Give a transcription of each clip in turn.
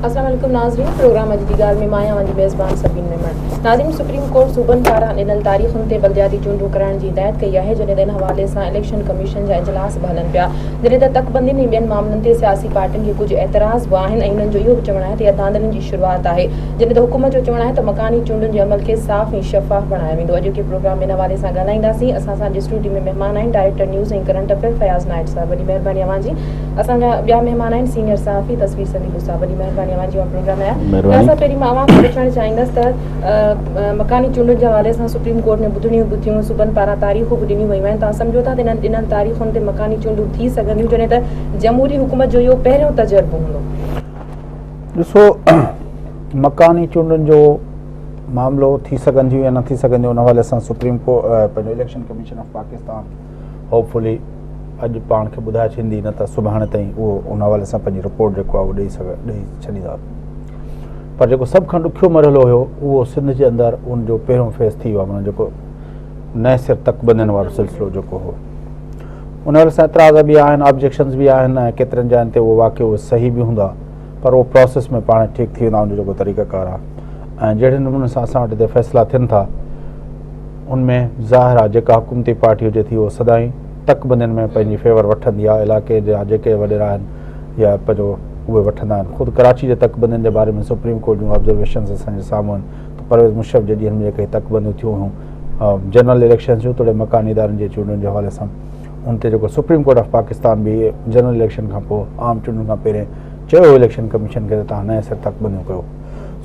السلام عليڪم ناظرين پروگرام اڄ جي ڳالهه ۾ مان آهيان اوهان جي ميزبان سبين ميمڻ. ناظرين سپريم ڪورٽ صوبن پاران ڏنل تاريخن تي بلدياتي چونڊون ڪرائڻ جي هدايت ڪئي آهي جڏهن ته ان حوالي سان اليڪشن ڪميشن جا اجلاس به هلن پيا جڏهن ته تڪبندين ۽ ٻين معاملن تي سياسي پارٽين کي ڪجهه اعتراض به آهن ۽ انهن جو اهو به چوڻ آهي ته اها ڌانڌلين جي شروعات آهي جڏهن ته حڪومت جو چوڻ آهي ته مڪاني چونڊن جي عمل کي صاف ۽ شفاف بڻايو ويندو. اڄوڪي پروگرام ۾ ان حوالي سان ڳالهائينداسين. اسان سان اسٽوڊيو ۾ مهمان آهن director news ۽ current affair Fayaz Nair صاحب وڏي مهرباني اوهان جي. اسان جا ٻيا مهمان آهن سينيئر صحافي تصوير سنديلو صاحب وڏي مهرباني اوهان جي اوهان پروگرام ۾ آيا. فياض صاحب پهرين مان اوهان کان پڇڻ چاهيندس ته مڪاني چونڊن جي حوالي سان سپريم ڪورٽ ۾ ٻڌڻيون به ٿيون صوبن پاران تاريخون به ڏنيون ويون آهن توهان سمجهو ٿا ته انهن ڏنل تاريخن تي مڪاني چونڊون ٿي سگهنديون جڏهن ته جمهوري حڪومت جو اهو پهريون تجربو هوندو. ڏسو مڪاني چونڊن جو معاملو ٿي سگهنديون يا نه ٿي سگهنديون ان حوالي سان سپريم ڪورٽ پنهنجو election commission of Pakistan hopefully اڄ پاڻ کي ٻڌائي ڇڏيندي نه ته سڀاڻي تائين اهو ان حوالي سان پنهنجي رپورٽ جيڪو آهي اهو ڏئي سگهي ڏئي ڇڏيندا پر جيڪو سڀ کان ڏکيو مرحلو هيو اهو سنڌ جي اندر ان جو پهريون فيز ٿي ويو آهي جيڪو نئين سر تڪبندين وارو سلسلو جيڪو هو ان حوالي سان اعتراض به آهن آبجيڪشنز به آهن ۽ ڪيترن جاين تي اهو واقعو صحيح به هوندا پر اهو پراسيس ۾ پاڻ ٺيڪ ٿي ويندا ان جو جيڪو طريقه ڪار آهي ۽ جهڙي نموني سان اسان وٽ هتي فيصلا ٿين ٿا ان ۾ ظاهر آهي جيڪا حڪومتي پارٽي هجي ٿي اهو سدائين تڪ بندين ۾ پنهنجي فيور وٺندي آهي علائقي جا جيڪي وڏيرا آهن يا پنهنجو اهي وٺندا آهن خود ڪراچي جي تڪ بندين جي باري ۾ سپريم ڪورٽ جون آبزرويشنز اسان جي سامهون آهن ته پرويز مشرف جي ڏينهن ۾ جيڪي تڪ بنديون ٿيون هيون جنرل اليڪشنز جون توڙي مڪاني ادارن جي چونڊن جي حوالي سان ان تي جيڪو سپريم ڪورٽ آف پاڪستان به جنرل اليڪشن کان پوء عام چونڊن کان پهرين چيو هو اليڪشن ڪميشن کي ته توهان نئين سر تڪبنديون ڪيو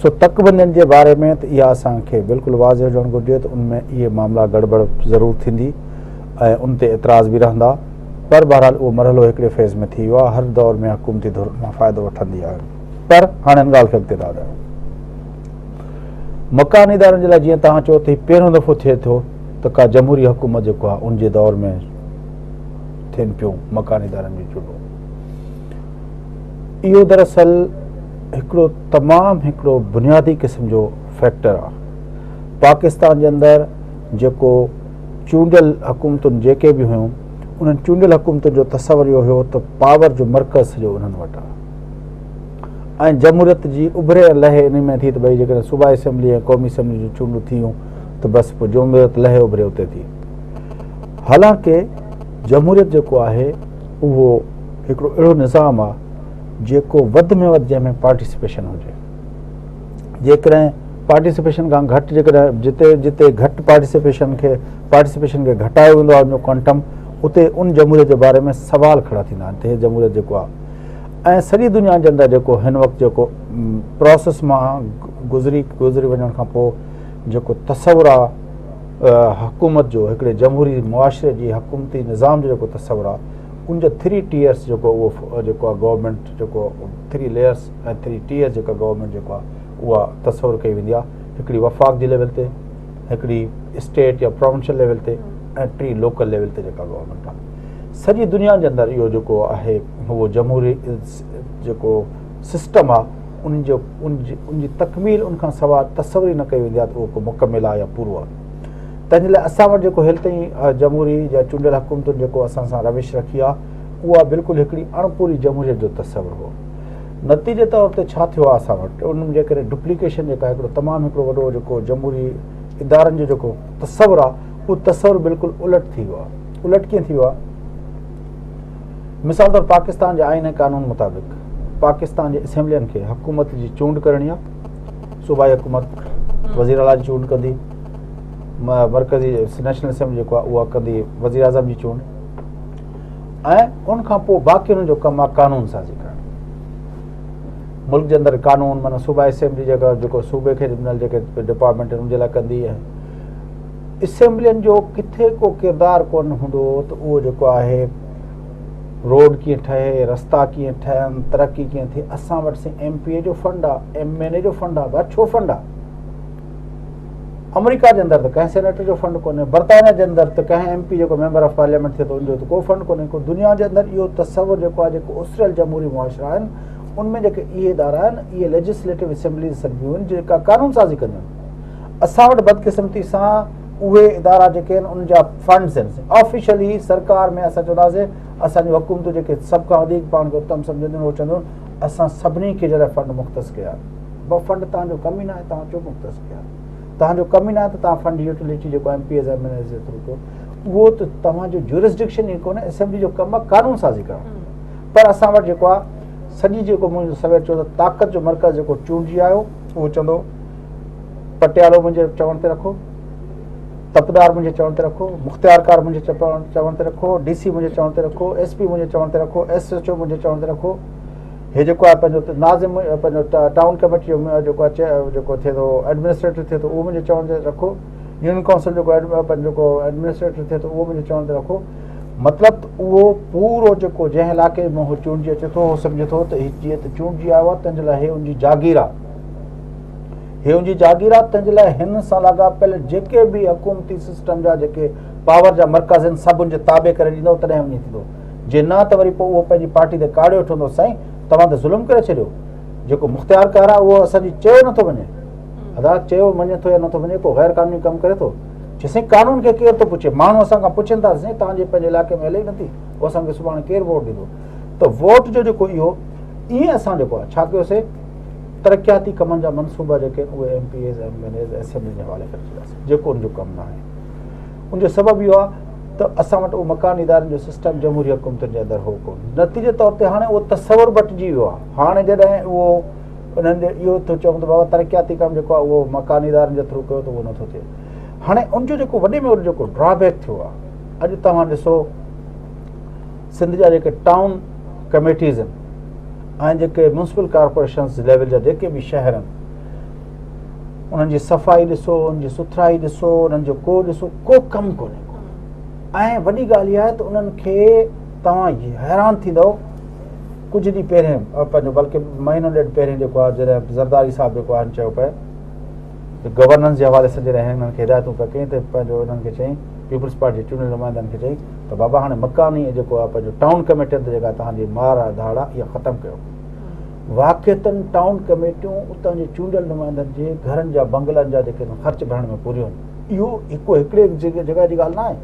سو تڪبندين جي باري ۾ ته اها اسان کي بلڪل واضح هجڻ گهرجي ته ان ۾ اهي معاملا گڙٻڙ ضرور ٿيندي ۽ ان تي اعتراض به رهندا پر بهرحال اهو مرحلو هڪڙي فيز ۾ ٿي ويو آهي هر دور ۾ حڪومتي ڌر مان فائدو وٺندي آهي پر هاڻي ان ڳالهه کي اڳتي ٿا وڌايون مڪاني ادارن جي لاء جيئن توهان چئو ته هي پهريون دفعو ٿئي ٿو ته ڪا جمهوري حڪومت جيڪو آهي ان جي دور ۾ ٿين پيون مڪاني ادارن جون چونڊون. اهو دراصل هڪڙو تمام هڪڙو بنيادي قسم جو فيڪٽر آهي. پاڪستان جي اندر جيڪو چونڊيل حڪومتن جيڪي به هيون انهن چونڊيل حڪومتن جو تصور اهو هيو ته پاور جو مرڪز سڄو انهن وٽ آهي. ۽ جمهوريت جي اڀري ۽ لهي انهي ۾ ٿي ته ڀئي جيڪڏهن صوبائي اسيمبلي ۽ قومي اسيمبلي جون چونڊون ٿيون ته بس پوء جمهوريت لهي اڀري اتي ٿي. حالانڪه جمهوريت جيڪو آهي اهو هڪڙو اهڙو نظام آهي جيڪو وڌ ۾ وڌ جنهن ۾ پارٽيسپيشن هجي. جيڪڏهن پارٽيسپيشن کان گهٽ جيڪڏهن جتي جتي گهٽ پارٽيسپيشن کي پارٽيسپيشن کي گهٽايو ويندو آهي ان جو ڪوانٽم اتي ان جمهوريت جي باري ۾ سوال کڙا ٿيندا آهن ته هي جمهوريت جيڪو آهي ۽ سڄي دنيا جي اندر جيڪو هن وقت جيڪو پروسيس مان گذري گذري وڃڻ کان پوء جيڪو تصور آ حڪومت جو هڪڙي جمهوري معاشري جي حڪومتي نظام جو جيڪو تصور آ ان جو ٿري ٽيئرس جيڪو اهو جيڪو آ گورنمينٽ جيڪو ٿري ليئرس ۽ ٿري ٽيئرس جيڪا گورنمينٽ جيڪو آ اها تصور ڪئي ويندي آ هڪڙي وفاق جي ليول تي هڪڙي اسٽيٽ يا پراونشل ليول تي ۽ ٽي لوڪل ليول تي جيڪا گورنمينٽ آ سڄي دنيا جي اندر اهو جيڪو آهي اهو جمهوري جيڪو سسٽم آ ان جو ان جي تڪميل ان کان سوا تصور ئي نه ڪئي ويندي آ ته اهو ڪو مڪمل آ يا پورو آ تنهن جي لاء اسان وٽ جيڪو هيل تائين جمهوري يا چونڊيل حڪومتن جيڪو اسان سان روش رکي آ اها بلڪل هڪڙي اڻپوري جمهوريت جو تصور هو نتيجي طور تي ڇا ٿيو آ اسان وٽ ان جي ڪري ڊپليڪيشن جيڪا هڪڙو تمام هڪڙو وڏو جيڪو جمهوري ادارن جو جيڪو تصور آ اهو تصور بلڪل الٽ ٿي ويو آ الٽ ڪيئن ٿي ويو آ مثال طور پاڪستان جي آئين ۽ قانون مطابق پاڪستان جي اسيمبلين کي حڪومت جي چونڊ ڪرڻي آ صوبائي حڪومت وزير اعليٰ جي چونڊ ڪندي مرڪزي نيشنل اسيمبلي جيڪو آ اها ڪندي وزير اعظم جي چونڊ ۽ ان کان پوء باقي انهن جو ڪم آ قانون سازي ڪرڻ ملڪ جي اندر قانون معنيٰ صوبائي اسيمبلي جيڪا جيڪو صوبي کي ڏنل جيڪي ڊپارٽمينٽ ان جي لاء ڪندي ۽ اسيمبلين جو ڪٿي ڪو ڪردار ڪونه هوندو ته اهو جيڪو آهي روڊ ڪيئن ٺهي رستا ڪيئن ٺهن ترقي ڪيئن ٿئي اسان وٽ سائين ايم پي اي جو فنڊ آ ايم اين اي جو فنڊ آ ڀا ڇو فنڊ آ آمريڪا جي اندر ته ڪنهن سينيٽر جو فنڊ ڪونهي برطانيا جي اندر ته ڪنهن ايم پي جيڪو ميمبر آف پارليامينٽ ٿئي ٿو ان جو ته ڪو فنڊ ڪونهي ڪو دنيا جي اندر اهو تصور جيڪو آ جيڪو اسريل جمهوري معاشرا آهن ان ۾ جيڪي اهي ادارا آهن اهي ليجسليٽو اسيمبليز سڏبيون آهن جيڪا قانون سازي ڪنديون آهن اسان وٽ بدقسمتي سان اهي ادارا جيڪي آهن ان جا فنڊز آهن آفيشلي سرڪار ۾ اسان چونداسين اسان جون حڪومتون جيڪي سڀ کان وڌيڪ پاڻ کي اتم سمجهنديون اهو چونديون اسان سڀني کي جڏهن فنڊ مختص ڪيا، بابا فنڊ توهان جو ڪم ئي ناهي، توهان ڇو مختص ڪيا؟ توهان جو ڪم ئي ناهي ته توهان فنڊ يوٽيلٽي جيڪو M P As M N As جي ٿرو ڪيو، اهو ته توهان جو جورسڊڪشن ئي ڪونهي. اسيمبلي جو ڪم آهي قانون سازي ڪرڻ، پر اسان وٽ جيڪو آهي سڄي جيڪو مون سوير چيو ته طاقت جو مرڪز جيڪو چونڊجي آيو اهو چوندو پٽيالو منهنجي چوڻ تي رکو، تپدار منهنجي چوڻ تي رکو، مختيارڪار منهنجي چوڻ تي رکو، ڊي سي منهنجي چوڻ تي رکو، ايس پي منهنجي چوڻ تي رکو، ايس ايڇ او منهنجي چوڻ تي رکو، هي جيڪو آهي پنهنجو ناظم پنهنجو ٽائون ڪميٽي جو جيڪو آهي جيڪو ٿئي ٿو ايڊمنسٽريٽر ٿئي ٿو اهو منهنجي چوڻ تي رکو، يونين ڪائونسل جيڪو پنهنجو جيڪو ايڊمنسٽريٽر ٿئي ٿو اهو منهنجي چوڻ تي رکو. مطلب ته اهو پورو جيڪو جنهن علائقي ۾ هو چونڊجي اچي ٿو هو سمجهي ٿو ته هي جيئن ته چونڊجي آيو آهي تنهن جي لاء هي ان جي جاگير آهي، هي ان جي جاگير آهي، تنهن جي لاء هن سان لاڳاپيل جيڪي به حڪومتي سسٽم جا جيڪي پاور جا مرڪز آهن سڀ ان جي تابع ڪري ڏيندو تڏهن وڃي ٿيندو، جي نه ته وري پوء اهو پنهنجي پارٽي تي ڪاڙهيو وٺندو، سائين توهان ته ظلم ڪري ڇڏيو، جيڪو مختيار ڪار آهي اهو اسان جي چيو نٿو وڃي، ادا چيو مڃي ٿو يا نٿو مڃي، ڪو غير قانوني ڪم ڪري ٿو، چي سائين قانون کي ڪير ٿو پڇي، ماڻهو اسان کان پڇن ٿا سائين توهان جي پنهنجي علائقي ۾ هلي ئي نٿي، پوء اسان کي سڀاڻي ڪير ووٽ ڏيندو؟ ته ووٽ جو جيڪو اهو ائين اسان جيڪو آهي ڇا ڪيوسي ترقياتي ڪمن جا منصوبا جيڪي آهن اهي M P As M N As assembly جي حوالي ڪري ڇڏياسين، جيڪو ان جو ڪم نه آهي. ان جو سبب اهو آهي ته اسان وٽ اهو مڪاني ادارن جو سسٽم جمهوري حڪومتن جي اندر هو ڪونه، نتيجي طور تي هاڻي اهو تصور بٽجي ويو آهي. هاڻي جڏهن اهو انهن جو اهو ٿو چون ته بابا ترقياتي ڪم جيڪو آهي اهو مڪاني ادارن جي ٿرو ڪيو ته اهو نٿو ٿئي. هاڻي ان جو جيڪو وڏي ۾ وڏو جيڪو ڊرابيڪ ٿيو آهي، اڄ توهان ڏسو سنڌ جا جيڪي ٽائون ڪميٽيز آهن ۽ جيڪي ميونسپل ڪارپوريشنز ليول جا جيڪي به شهر آهن انهن جي صفائي ڏسو، انهن جي سٿرائي ڏسو، انهن جو ڪو ڏسو ڪو ڪم ڪونهي ڪو. ۽ وڏي ڳالهه اها آهي ته انهن کي توهان حيران ٿيندؤ، ڪجهه ڏينهن پهرين پنهنجو بلڪه مهينو ڏيڍ پهرين جيڪو آهي جڏهن زرداري صاحب جيڪو آهي چيو پئي ته گورننس جي حوالي سان جڏهن هنن کي هدايتون پئي ڪيائين ته پنهنجو انهن کي چيائين پيپلز پارٽي جي چونڊيل نمائندن کي چيائين ته بابا هاڻي مڪاني جيڪو آهي پنهنجو ٽائون ڪميٽين تي جيڪا توهان جي مار آهي ڌاڙ آهي اها ختم ڪيو. واقعتن ٽائون ڪميٽيون اتان جي چونڊيل نمائندن جي گهرن جا بنگلن جا جيڪي خرچ ڀرڻ ۾ پوريون آهن. اهو هڪ هڪڙي جڳهه جي ڳالهه نه آهي،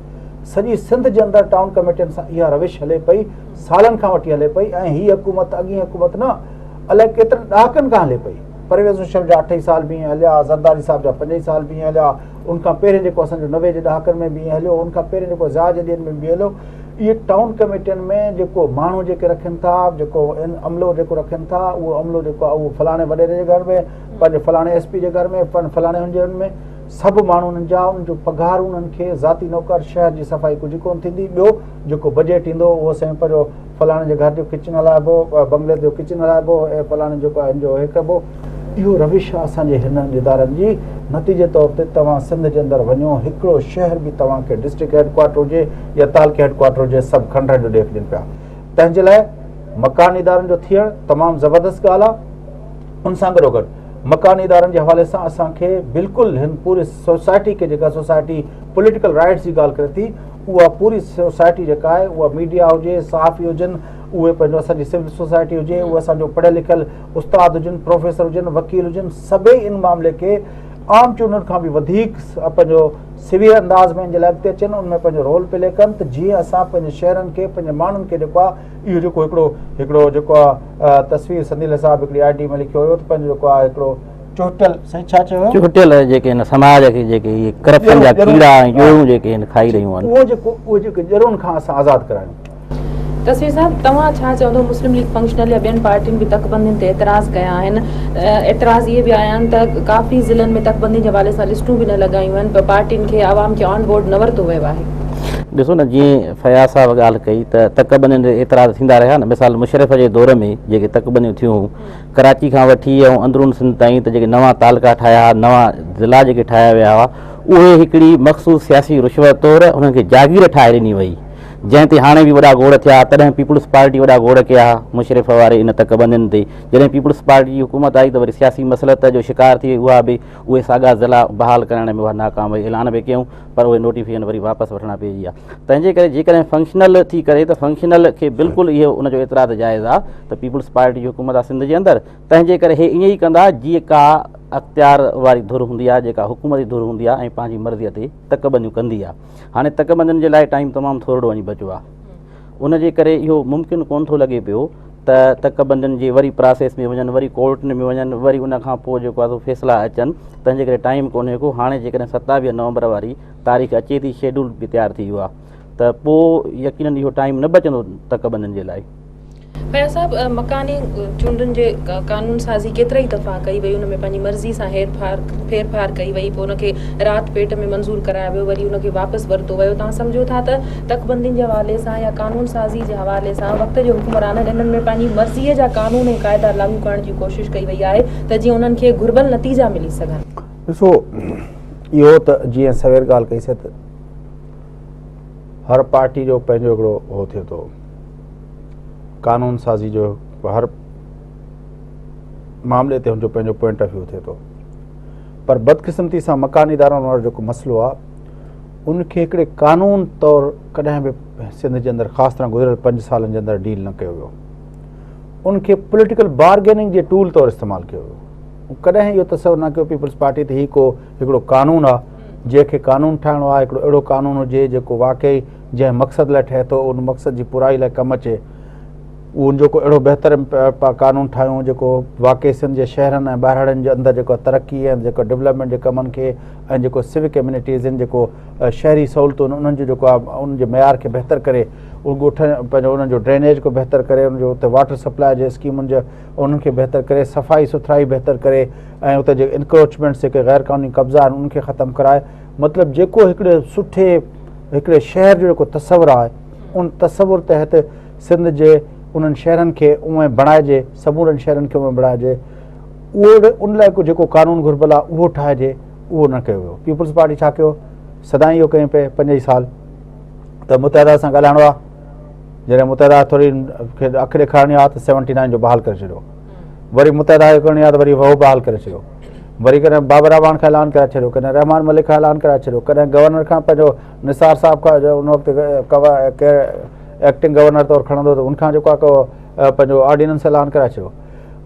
سڄي سنڌ جي اندر ٽائون ڪميٽين سان اها روش هلي پئي، سالن کان وٺي هلي پئي ۽ هي حڪومت اڳين حڪومت نه الائي ڪيترن ڏهاڪن کان هلي پئي. پرويز مشرف جا 8 ئي سال به ائين هليا، زرداري صاحب جا 5 ئي سال به ائين هليا، ان کان پهرين جيڪو اسان جو 90 جي ڏهاڪن ۾ به ائين هليو، ان کان پهرين جيڪو ضياء جي ڏينهن ۾ به هليو. اهي ٽائون ڪميٽين ۾ جيڪو ماڻهو جيڪي رکن ٿا، جيڪو عملو جيڪو رکن ٿا، اهو عملو جيڪو آهي اهو فلاڻي وڏيري جي گهر ۾ پنهنجي فلاڻي ايس پي جي گهر ۾ فلاڻي هن جي هن ۾ سڀ ماڻهو انهن جا انهن جو پگهار انهن کي ذاتي نوڪر، شهر جي صفائي ڪجهه ڪونه ٿيندي، ٻيو جيڪو بجيٽ ايندو اهو سائين پنهنجو فلاڻي جي گهر جو ڪچن هلائبو، بنگلي جو ڪچن هلائبو، ۽ فلاڻي جيڪو آهي هن جو هي ڪبو. اهو روش آهي اسان جي هنن ادارن جي. نتيجي طور تي توهان سنڌ جي اندر وڃو هڪڙو شهر به توهان کي ڊسٽرڪٽ هيڊ ڪوارٽر هجي يا تعلقي هيڊ ڪوارٽر هجي سڀ کنڊرن جو ڏيک ڏين پيا. تنهن جي لاء مڪاني ادارن جو ٿيڻ تمام زبردست ڳالهه آهي. ان سان گڏوگڏ مڪاني ادارن جي حوالي سان اسان کي بلڪل هن پوري سوسائٽي کي جيڪا سوسائٽي پوليٽيڪل رائٽس جي ڳالهه ڪري ٿي اها پوري سوسائٽي جيڪا آهي اها ميڊيا هجي، صحافي هجن، اهي پنهنجو اسان جي سول سوسائٽي هجي، اهي اسان جو پڙهيل لکيل استاد هجن، پروفيسر هجن، وڪيل هجن، سڀئي ان معاملي کي عام چونڊن کان به وڌيڪ پنهنجو سوير انداز ۾ ان جي لاء اڳتي اچن، ان ۾ پنهنجو رول پلي ڪن ته جيئن اسان پنهنجي شهرن کي پنهنجي ماڻهن کي جيڪو آهي اهو جيڪو هڪڙو هڪڙو جيڪو آهي تصوير سنديل صاحب هڪڙي I D ۾ لکيو هيو ته پنهنجو جيڪو آهي هڪڙو چهٽيل سائين ڇا چيو هيو؟ چهٽيل جيڪي هن سماج کي جيڪي اهي ڪرپشن جا ڪيڙا ۽ ڄورون جيڪي هن کائي رهيون آهن. اهو جيڪو اهو جيڪو ڄرون کان اسان آزاد ڪرايون. تصوير صاحب توهان ڇا چوندو مسلم ليگ فنڪشنل يا ٻين پارٽين به تڪبندين تي اعتراض ڪيا آهن اعتراض اهي به آيا آهن ته ڪافي ضلعن ۾ تڪبندين جي حوالي سان لسٽون به نه لڳايون آهن پر پارٽين کي عوام کي آن بورڊ نه ورتو ويو آهي. ڏسو نه جيئن فياض صاحب ڳالهه ڪئي ته تڪبندين تي اعتراض ٿيندا رهيا نه مثال مشرف جي دور ۾ جيڪي تڪبنديون ٿيون هيون ڪراچي کان وٺي ۽ اندرون سنڌ تائين ته جيڪي نوان تعلقا ٺاهيا ها، نوان ضلعا جيڪي ٺاهيا ويا هئا، اهي هڪڙي مخصوص سياسي رشوت طور انهن کي جاگير ٺاهي ڏني وئي، جنهن تي هاڻي به وڏا گوڙ ٿيا، تڏهن پيپلز پارٽي وڏا گوڙ ڪيا مشرف واري ان تڪبندين تي، جڏهن پيپلز پارٽي جي حڪومت آئي ته وري سياسي مصلحت جو شڪار ٿي وئي اها به اهي ساڳا ضلعا بحال ڪرائڻ ۾ اها ناڪام وئي، اعلان به ڪيائون پر اهي نوٽيفڪيشن وري واپس وٺڻا پئجي ويا. تنهن جي ڪري جيڪڏهن فنڪشنل ٿي ڪري ته فنڪشنل کي بلڪل اهو ان جو اعتراض جائز آ ته پيپلز پارٽي جي حڪومت آ سنڌ جي اندر تنهن جي ڪري هي ائين ئي ڪندا جيئن ڪا اختيار واري ڌر هوندي آ جيڪا حڪومتي ڌر هوندي آ ۽ پنهنجي مرضي تي تڪ بنديون ڪندي آ. هاڻي تڪ بندين جي لاء ٽائيم تمام ٿورڙو وڃي بچيو آ ان جي ڪري اهو ممڪن ڪون ٿو لڳي پيو ته تڪبندين جي وري پراسيس ۾ وڃن وري ڪورٽن ۾ وڃن وري ان کان پوء جيڪو آهي سو فيصلا اچن تنهن جي ڪري ٽائيم ڪونهي ڪو هاڻي جيڪڏهن 27 نومبر واري تاريخ اچي ٿي شيڊول به تيار ٿي ويو آهي ته پوء يقينن اهو ٽائيم نه بچندو تڪبندين جي لاء. فياض صاحب مڪاني چونڊن جي قانون سازي ڪيترائي دفعا ڪئي وئي ان ۾ پنهنجي مرضي سان هير ڦار ڦير ڦار ڪئي وئي پوء ان کي رات پيٽ ۾ منظور ڪرايو ويو وري ان کي واپس ورتو ويو توهان سمجهو ٿا ته تڪبندين جي حوالي سان يا قانون سازي جي حوالي سان وقت جي حڪمرانن انهن ۾ پنهنجي مرضي جا قانون ۽ قاعدا لاڳو ڪرڻ جي ڪوشش ڪئي وئي آهي ته جيئن انهن کي گهربل نتيجا ملي سگهن. ڏسو اهو ته جيئن سوير ڳالهه ڪئي سي ته هر پارٽي جو پنهنجو هڪڙو هو ٿئي ٿو قانون سازي جو هر معاملي تي هن جو پنهنجو پوائنٽ آف ويو ٿئي ٿو پر بدقسمتي سان مڪاني ادارن وارو جيڪو مسئلو آهي ان کي هڪڙي قانون طور ڪڏهن به سنڌ جي اندر خاص طرح گذريل 5 سالن جي اندر ڊيل نه ڪيو ويو ان کي پوليٽيڪل بارگيننگ جي ٽول طور استعمال ڪيو ويو ڪڏهن اهو تصور نه ڪيو پيپلز پارٽي ته هي ڪو هڪڙو قانون آهي جنهن کي قانون ٺاهڻو آهي هڪڙو اهڙو قانون هجي جيڪو واقعي جنهن مقصد لاء ٺهي ٿو ان مقصد جي پورائي لاء ڪم اچي ان جو ڪو اهڙو بهتر قانون ٺاهيون جيڪو واقعي سنڌ جي شهرن ۽ ٻهراڙين جي اندر جيڪو ترقي ۽ جيڪو ڊولپمينٽ جي ڪمن کي ۽ جيڪو سوڪ ايمينٽيز آهن جيڪو شهري سهولتون آهن انهن جو جيڪو آهي انهن جي معيار کي بهتر ڪري اهي ڳوٺ پنهنجو انهن جو ڊرينيج کي بهتر ڪري ان جو اتي واٽر سپلاء جي اسڪيمن جي انهن کي بهتر ڪري صفائي سٿرائي بهتر ڪري ۽ اتي جيڪي انڪروچمينٽس جيڪي غير قانوني قبضا آهن انهن کي ختم ڪرائي مطلب جيڪو هڪڙي سٺي هڪڙي شهر جو جيڪو تصور آهي ان تصور تحت سنڌ جي انهن شهرن کي اونئين بڻائجي سمورن شهرن کي اونئين بڻائجي اهو ان لاء جيڪو قانون گهربل آهي اهو ٺاهجي اهو نه ڪيو ويو پيپلز پارٽي ڇا ڪيو سدائين اهو ڪيائين پئي 5 ئي سال ته متحده سان ڳالهائڻو آهي جڏهن متحده ٿوري کي اک ڏيکارڻي آهي ته 79 جو بحال ڪري ڇڏيو وري متحده جو ڪرڻي آهي ته وري اهو بحال ڪري ڇڏيو وري ڪڏهن بابر اعواڻ کان اعلان ڪرائي ڇڏيو ڪڏهن رحمان ملڪ کان اعلان ڪرائي ڇڏيو ڪڏهن گورنر کان پنهنجو نثار صاحب کان ان وقت ايڪٽنگ گورنر طور کڻندو ته ان کان جيڪو آهي پنهنجو آرڊيننس اعلان ڪرائي ڇڏيو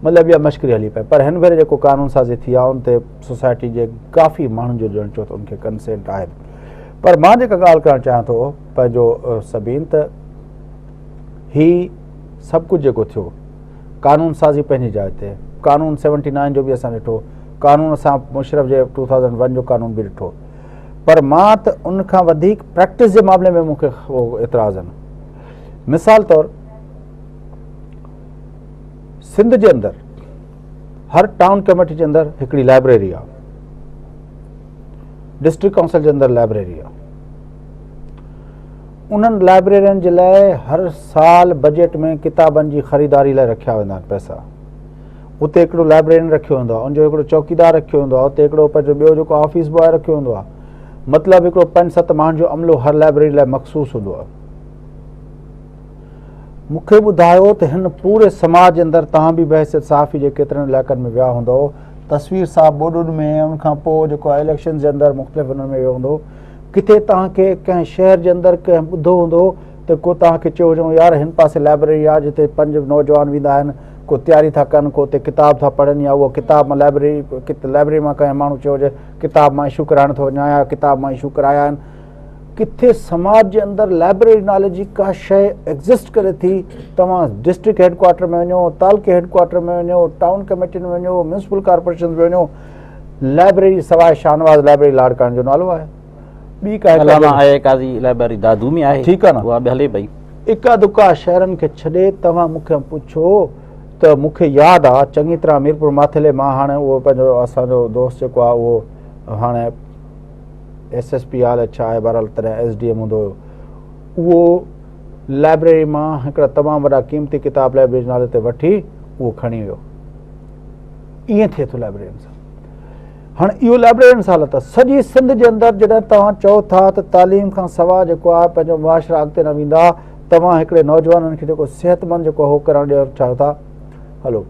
مطلب اها مشڪري هلي پئي پر هن ڀيري جيڪو قانون سازي ٿي آهي ان تي سوسائٽي جي ڪافي ماڻهن جو ڄڻ چيو ته ان کي ڪنسينٽ آهي پر مان جيڪا ڳالهه ڪرڻ چاهيان ٿو پنهنجو سبين ته هي سڀ ڪجهه جيڪو ٿيو قانون سازي پنهنجي جاء تي قانون 79 جو به اسان ڏٺو قانون اسان مشرف جي 2001 جو قانون به ڏٺو پر مان ته ان کان وڌيڪ پريڪٽس جي معاملي ۾ مون کي اعتراض آهن مثال طور سنڌ جي اندر هر ٽائون ڪميٽي جي اندر هڪڙي لائبريري آهي ڊسٽرڪٽ ڪائونسل جي اندر لائبريري آهي انهن لائبريرين جي لاء هر سال بجيٽ ۾ ڪتابن جي خريداري لاء رکيا ويندا آهن پئسا اتي هڪڙو لائبريرين رکيو ويندو آهي ان جو هڪڙو چوڪيدار رکيو ويندو آهي اتي هڪڙو پنهنجو ٻيو جيڪو آفيس بواء رکيو ويندو آهي مطلب هڪڙو پنج ست ماڻهن جو عملو هر لائبريري لاء مخصوص هوندو آهي مون کي ٻڌايو ته هن پوري سماج جي اندر توهان به بحيثيت صحافي جي ڪيترن علائقن ۾ ويا هوندؤ تصوير صاحب ٻوڏن ۾ ان کان پوء جيڪو اليڪشن جي اندر مختلف انهن ۾ ويو هوندو ڪٿي توهان کي ڪنهن شهر جي اندر ڪنهن ٻڌو هوندو ته ڪو توهان کي چيو هجي يار هن پاسي لائبريري آهي جتي پنج نوجوان ويندا آهن ڪو تياري ٿا ڪن ڪو اتي ڪتاب ٿا پڙهن يا اهو ڪتاب مان لائبريري لائبريري مان ڪنهن ماڻهو چيو هجي ڪتاب مان اشو ڪرائڻ ٿو وڃان يا ڪتاب مان اشو ڪرايا آهن ڪٿي سماج جي اندر لائبريري نالي جي ڪا شيء ايگزسٽ ڪري ٿي توهان ڊسٽرڪٽ هيڊ ڪوارٽر ۾ وڃو تعلقي هيڊ ڪوارٽر ۾ وڃو ٽائون ڪميٽين ۾ وڃو ميونسپل ڪارپوريشن ۾ وڃو لائبريري سواء شاهنواز لائبريري لاڙڪاڻي جو نالو آهي ٻي ڪا علامه آء قاضي لائبريري دادو ۾ آهي ٺيڪ آهي نه اها به هلي پئي اڪا دڪا شهرن کي ڇڏي توهان مون کي پڇو ته مون کي ياد آ چڱي طرح ميرپور ماٿيلي مان هاڻي اهو پنهنجو اسان جو دوست جيڪو آ اهو هاڻي ايس ايس پي آل ڇا آهي بهرحال تڏهن ايس ڊي ايم هوندو هيو اهو لائبريري مان هڪڙا تمام وڏا قيمتي ڪتاب لائبريري جي نالي تي وٺي اهو کڻي ويو ائين ٿئي ٿو لائبريرين سان هاڻي اهو لائبريرين سان حالت آهي سڄي سنڌ جي اندر جڏهن توهان چئو ٿا ته تعليم کان سوا جيڪو آهي پنهنجو معاشرا اڳتي نه ويندا توهان هڪڙي نوجوانن کي جيڪو صحت مند جيڪو هو ڪرڻ ڏيڻ چاهيو ٿا هلو